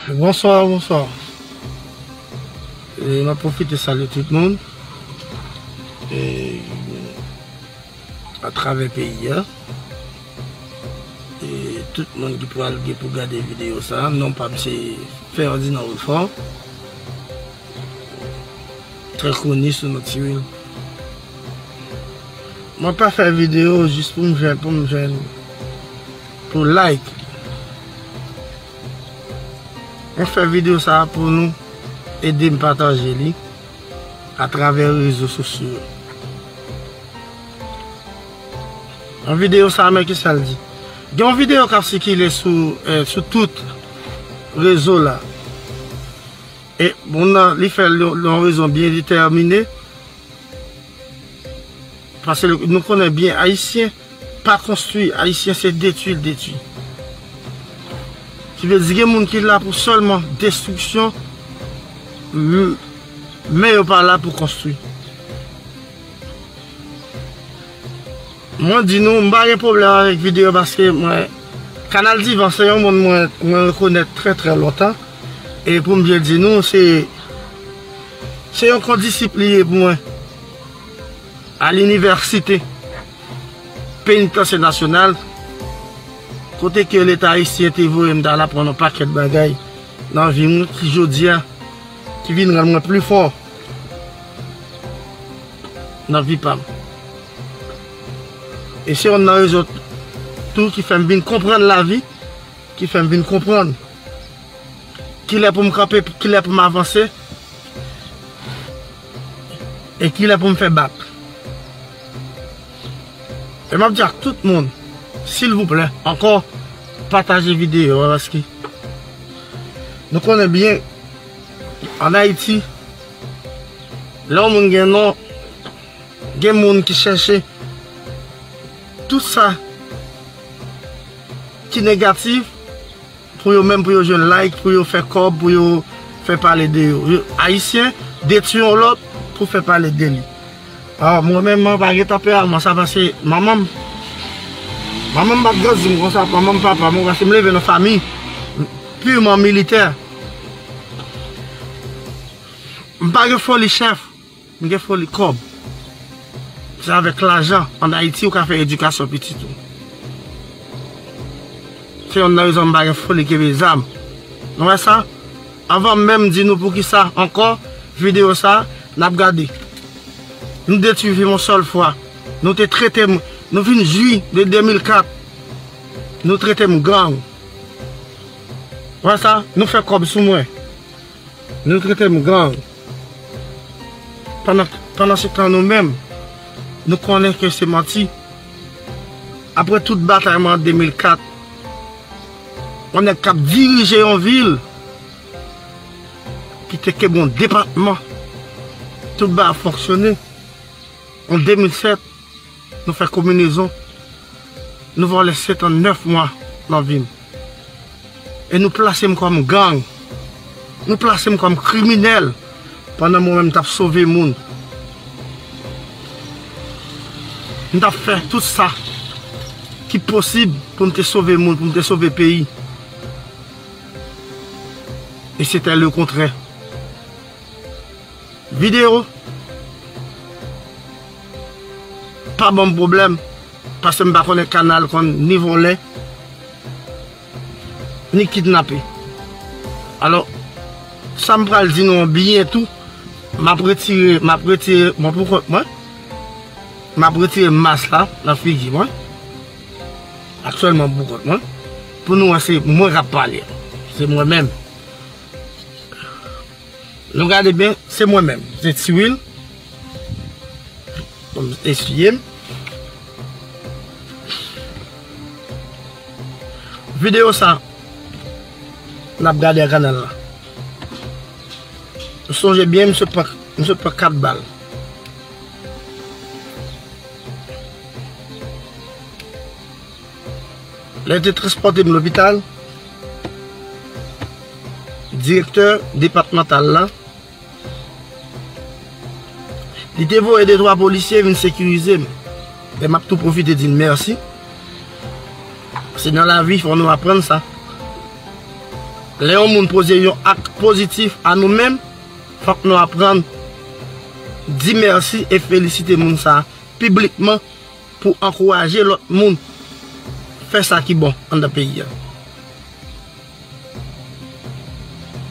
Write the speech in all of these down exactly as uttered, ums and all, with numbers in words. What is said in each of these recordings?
Bonswa, bonswa. E, m ap pwofite salye tout moun, e, atravè peyi a. E tout moun ki pral gen pou gade videyo sa, non pa m se Ferdinand Wilfort, trè koni sou non Ti Wil. Mwen pa fè videyo jis pou m jwenn, pou m jwenn, pou like. Mwen fè videyo sa pou nou ede m pataje li atravè rezo sosyo yo. Nan videyo sa, men kisa l di? Gen yon videyo k ap sikile sou, eh, sou tout rezo la. E moun nan, li fè l yon, yon rezon byen detèmine. Paske nou konnen byen, Ayisyen pa konstwi, Ayisyen se detwi l detwi. Ki vle di gen moun ki la pou sèlman destriksyon, m-, men yo pa la pou konstwi. Mwen di nou, m pa gen pwoblèm avèk videyo paske mwen, Kanal Divan se yon moun mwen, mwen rekonèt trè, trè lontan. E pou m byen di nou, se, se yon kondisip li ye pou mwen. A linivèsite, penitansye nasyonal, kote ke Leta ayisyen te voye m t al aprann yon pakèt bagay nan vi m ki jodi a, ki vin rann mwen pli fò nan vi pa m. E se youn nan rezon tou ki fè m vin konprann lavi, ki fè m vin konprann kilè pou m kanpe, kilè pou m avanse, e kilè pou m fè bak. E m ap di ak tout moun, silvouplè, ankò, pataje videyo a, paske nou konnen byen, ann Ayiti, lè yon moun gen non, gen moun ki chèche tout sa ki negatif pou yo menm, pou yo jwenn like, pou yo fè kòb, pou yo fè pale de yo. Yo, Ayisyen detwi yon lòt pou fè pale de li. Ah, mwen menm, mwen pa gentan pè a, mwen sa pase manman m. Manman m pa t grandi m konsa, manman m, papa m, paske m leve nan fanmi piman militè. M pa gen foli chèf, m gen foli kòb. Se avèk lajan ann Ayiti ou ka fè edikasyon pitit ou. Se youn nan rezon m pa gen foli kenbe zam. Nou wè sa? Anvan m menm di nou poukisa ankò, videyo sa, n ap gade. Nou detwi vi m yon sèl fwa. Nou te trete m, nou vin jwi de de mil kat. Nou trete m gang. Wè sa? Nou fè kòb sou mwen. Nou trete m gang. Pandan, pandan se tan nou menm, nou konnen ke se manti. Apre tout batay mwen an de mil kat, yon nèg k ap dirije yon vil ki te kenbe yon depatman, tout bagay ap fonksyone. An de mil sèt, nou fè konbinezon, nou vòlè sèt an nèf mwa nan vi m. E nou plase m kòm gang. Nou plase m kòm kriminèl pandan mwen menm m t ap sove moun. M t ap fè tout sa ki posib pou m te sove moun, pou m te sove peyi. E se te le kontrè. Videyo pa ban m pwoblèm, paske m pa konnen kanal konn ni vòlè, ni kidnape. Alò, sa m pral di nou an byen tou, m ap retire, m ap retire, mwen pou kont mwen, m ap retire mas la nan figi mwen. Aktyèlman m pou kont mwen. Pou nou wè se mwen k ap pale. Se mwen menm. Nou gade byen, se mwen menm. Se Ti Wil. Bon, eswiye m. Videyo sa, n ap gade a kanal la. Nou sonje byen, m sot pran, m sot pran kat bal. Lè yo te transpòte m lopital, direktè depatmantal la, li te voye de twa polisye vin sekirize m. E m ap tou pwofite di l mèsi. Se nan lavi, fò nou aprann sa. Lè yon moun poze yon ak pozitif a nou menm, fòk nou aprann di mèsi e felisite moun sa a piblikman pou ankouraje lòt moun fè sa ki bon anndan peyi a.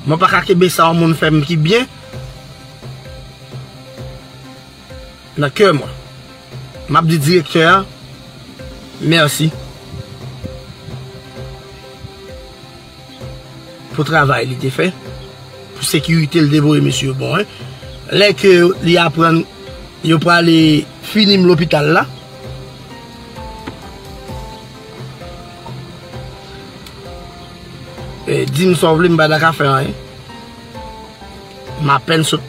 Mwen pa ka kenbe sa yon moun fè m ki byen nan kè mwen. M ap di direktè a mèsi pou travay li te fè, pou sekirite l te voye mesye yo bon, en. Lè ke li aprann yo prale fini m lopital la, e, di m sa w vle, m pa ta ka fè anyen. M apèn sot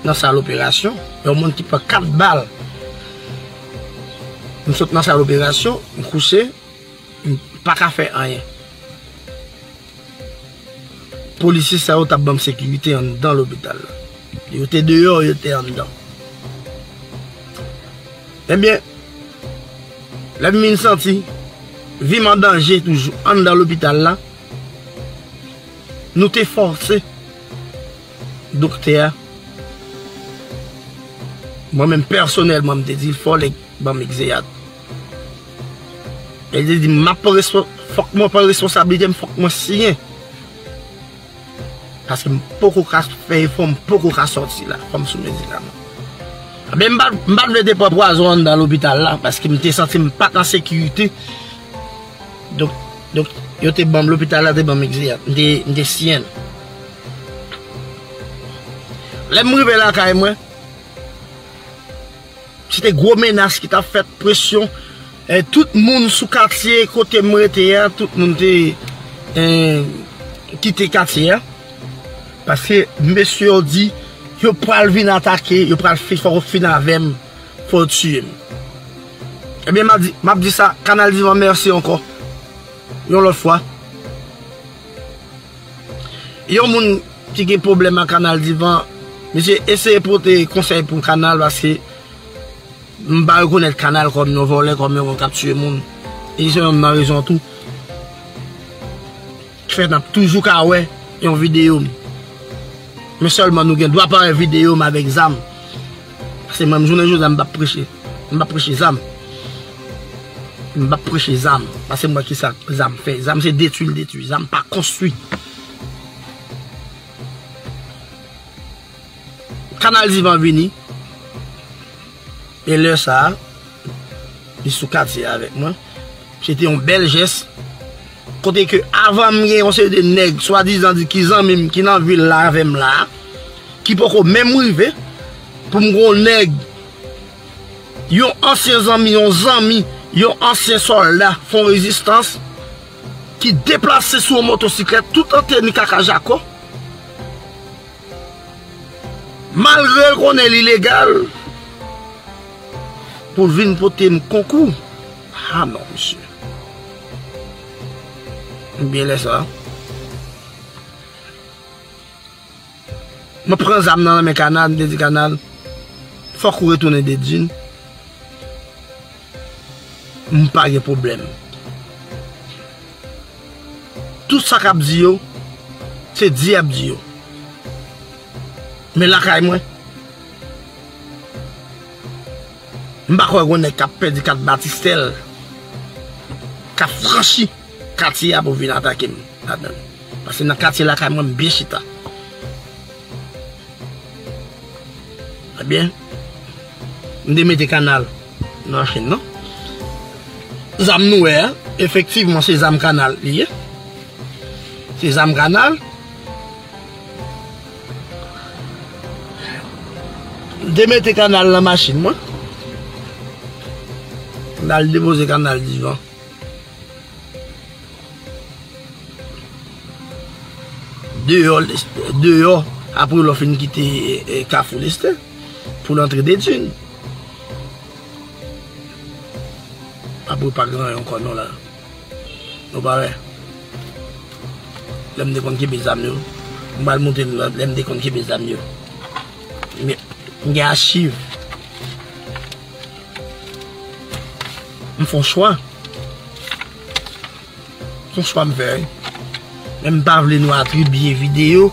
nan sal operasyon. Yon moun ki pran kat bal. M sot nan sal operasyon, m kouche, m pa ka fè anyen. Polisye sa yo t ap ban m sekirite anndan lopital la. Yo te deyò, yo te anndan. Ebyen, lè m vin santi vi m an danje toujou anndan lopital la, nou te fòse doktè a, mwen menm pèsonèlman, m te di l fò l ban m egzeyat. E li te di m, m ap pran respo-, fòk mwen pran responsablite m, fòk mwen siyen. Paske m poko ka fè efò, m poko ka sòti la, fò m sou medikaman. Ebyen, m pa, m pa t vle te pran pwazon anndan lopital la, paske m te santi m pa t an sekirite. Donk, donk, yo te ban m, lopital la te ban m egzeyat. M te, m te siyen l. Lè m rive lakay mwen, se te gwo menas ki t ap fèt, presyon. E, tout moun sou katye kote m rete a, tout moun te, e, kite katye a. Paske mesye yo di, yo pral vin atake, yo pral fi-, fò yo fin avè m, fò yo tiye m. Ebyen, m ap di, m ap di sa, Kanal Divan, mèsi ankò. Yon lòt fwa. Yon moun ki gen pwoblèm ak Kanal Divan, mesye, eseye pote konsèy pou Kanal, paske m pa rekonèt Kanal kòm yon vòlè, kòm yon moun k ap tiye moun. E se youn nan rezon tou k fè n ap toujou ka wè yon videyo m. Men sèlman nou gen dwa pa wè videyo m avèk zam. Paske mwen, jounen jodi a, m p ap preche. M p ap preche zam. M p ap preche zam. Paske m wè kisa zam fè. Zam se detwi l detwi. Zam pa konstwi. Kanal Divan vini. E lè sa a, li sou katye a avèk mwen. Se te yon bèl jès. Kote ke avan m gen yon seri de nèg, swadizan di ki zanmi m, ki nan vil la avè m la, ki poko menm rive, pou m gen yon nèg, yon ansyen zanmi, yon zanmi, yon ansyen sòlda Fon Rezistans, ki deplase sou yon motosiklèt, tout an teni kaka jako. Malgre l konnen li legal, pou l vin pote m konkou. Ah non, mesye. Ebyen lè sa, mwen pran zam nan nan men Kanal, m te di Kanal, fòk ou retounen Dedin. M pa gen pwoblèm. Tout sa k ap di yo, se di y ap di yo. Men lakay mwen, m pa kwè gon nèg k ap pèdi kat batistèl, k ap franchi katye a pou vin atake m ladan l. Paske nan katye lakay mwen, m byen chita. Ebyen, m te mete Kanal nan machin nan. Zam nou wè a, efektivman, se zam Kanal li ye. Se zam Kanal. M te mete Kanal nan machin mwen. M al depoze Kanal Divan. Deyò, deyò, apre lè w fin kite, e, e, Kafou Lestè, pou l antre Dedin. Apre pa gen anyen ankò non la. Nou pa wè. Lè m te konn kenbe zam yo. M pral montre nou lè m te konn kenbe zam yo. Men, m gen achiv. M fè yon chwa. Se yon chwa m fè, wi. Men m pa vle nou atribye videyo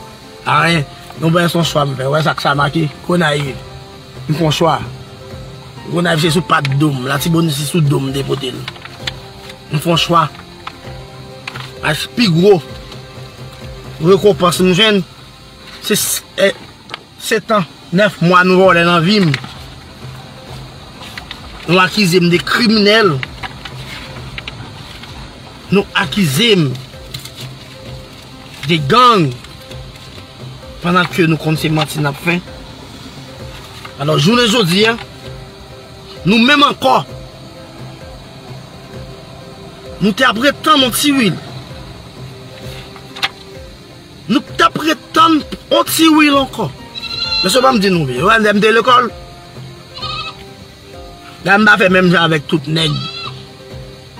a anyen. Nou wè se yon chwa m fè. Wè sa k sa make? Gonayiv. M fè yon chwa. Gonayiv se sou pat do m. Latibonit se sou do m m te pote l. M fè yon chwa. Ach pi gwo rekonpans m jwenn, se s- eh, sèt an, nèf mwa nou vòlè nan vi m. Nou akize m de kriminèl. Nou akize m de gang. Pandan ke nou konn se manti n ap fè. Alò, jounen jodi a, nou menm ankò, nou te ap ret tann yon ti wil. Nou t ap ret tann yon ti wil ankò. Men se pa m di nou vre. Wè, lè m te lekòl, la m pa fè menm jan avèk tout nèg.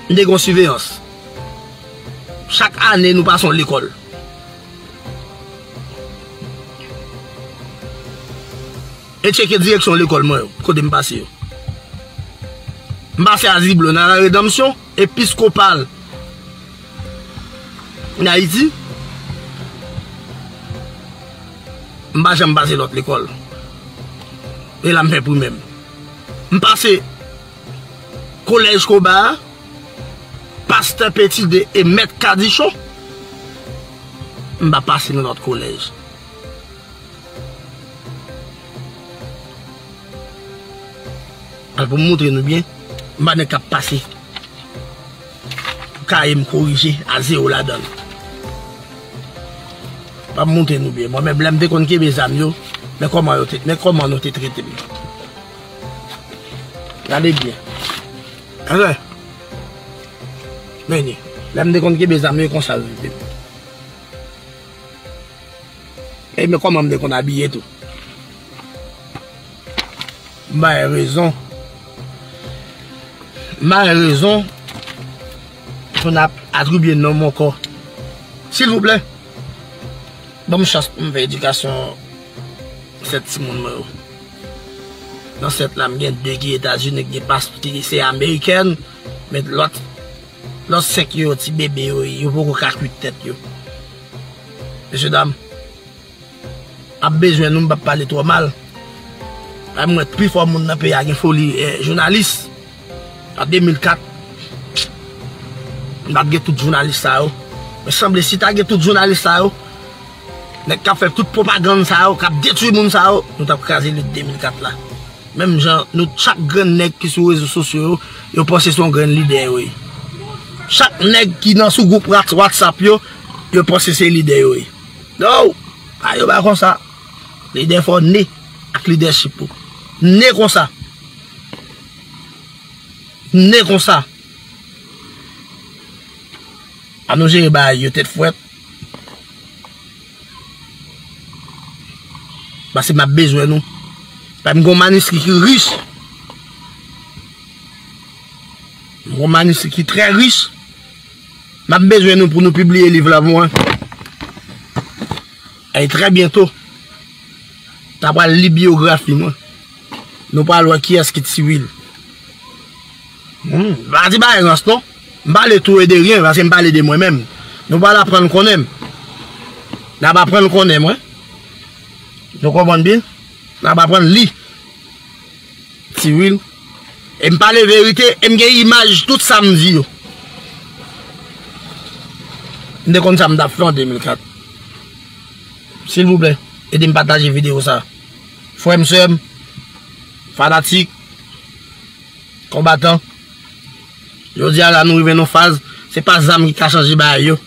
M te gen yon siveyans. Chak ane, nou pase yon lekòl. E tcheke direksyon lekòl mwen yo, kote m pase yo. M pase a Ziblo, nan La Rédemption, Episkopal, Ayiti. M pa janm pase lòt lekòl. E la m fè primè m. M pase Kolèj Koba a, Pastè Petide e Mèt Kadichon. M pa pase nan lòt kolèj. Al pou m montre nou byen, m pa nèg k ap pase pou kaye m korije a zewo ladan l. M ap montre nou byen. Mwen menm, lè m te konn kenbe zam yo, men kòman yo te, men kòman nou te trete m. Gade byen. Alò, men, lè m te konn kenbe zam yo, e konsa yo trete m. E men kòman m te konn abiye tou. M bay rezon. M bay rezon pou n ap atribye non m ankò. Silvouplè, ban m chans pou m fè edikasyon sèt timoun mwen yo. Nan sèt la, m gen de ki Etazini, ki gen paspò, ki se amerikèn, men lòt, lòt senk yo, ti bebe yo ye, yo poko ka kwit tèt yo. Mesye dam, ap bezwen nou, m p ap pale twò mal. Ay, m wè pi fò moun nan peyi a gen foli, eh, jounalis. An de mil kat, m pa t gen tout jounalis sa yo. Men sanble si ta gen tout jounalis sa yo, nèg k ap fè tout pwopagann sa yo, k ap detwi moun sa yo, nou t ap kraze lit de mil kat la. Menm jan nou, chak grenn nèg ki sou rezo sosyo yo, yo panse se yon grenn lidè yo ye. Chak nèg ki nan sou gwoup Whats- WhatsApp yo, yo panse se lidè yo ye. Non! Pa yo pa konsa. Lidè fò ne ak lidèchip ou. Ne konsa. Ne konsa. Ann nou jere bagay yo tèt frèt. Paske m ap bezwen nou. Paske m gen yon maniskri ki rich. M gen yon maniskri ki trè rich. M ap bezwen nou pou nou pibliye liv la pou mwen. E trè byento, n a pral li biyografi mwen. Nou pral wè kiyès ki Ti Wil. Hmm, m pa di bagay rans non. M pale tou e de ryen, paske m pale de mwen menm. Nou pral aprann konnen m. N ap aprann konnen mwen. Nou konprann byen? N ap aprann li. Ti Wil. E m pale verite, e m gen imaj tout sa m di yo. M te konn sa m t ap fè an de mil kat. Silvouplè, ede m pataje videyo sa. Frè m, sè m, fanatik, konbatan. Jodi a la, nou rive nan faz, se pa zam ki ka chanje bagay yo.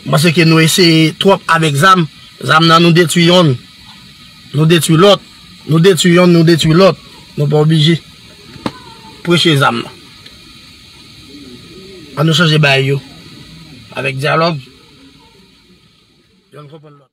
M panse ke nou eseye twòp avèk zam. Zam nan nou detwi yonn, nou detwi lòt. Nou detwi yonn, nou detwi lòt. Nou pa oblije preche zam nan. Ann nou chanje bagay yo. Avèk dyalòg, yonn konprann lòt.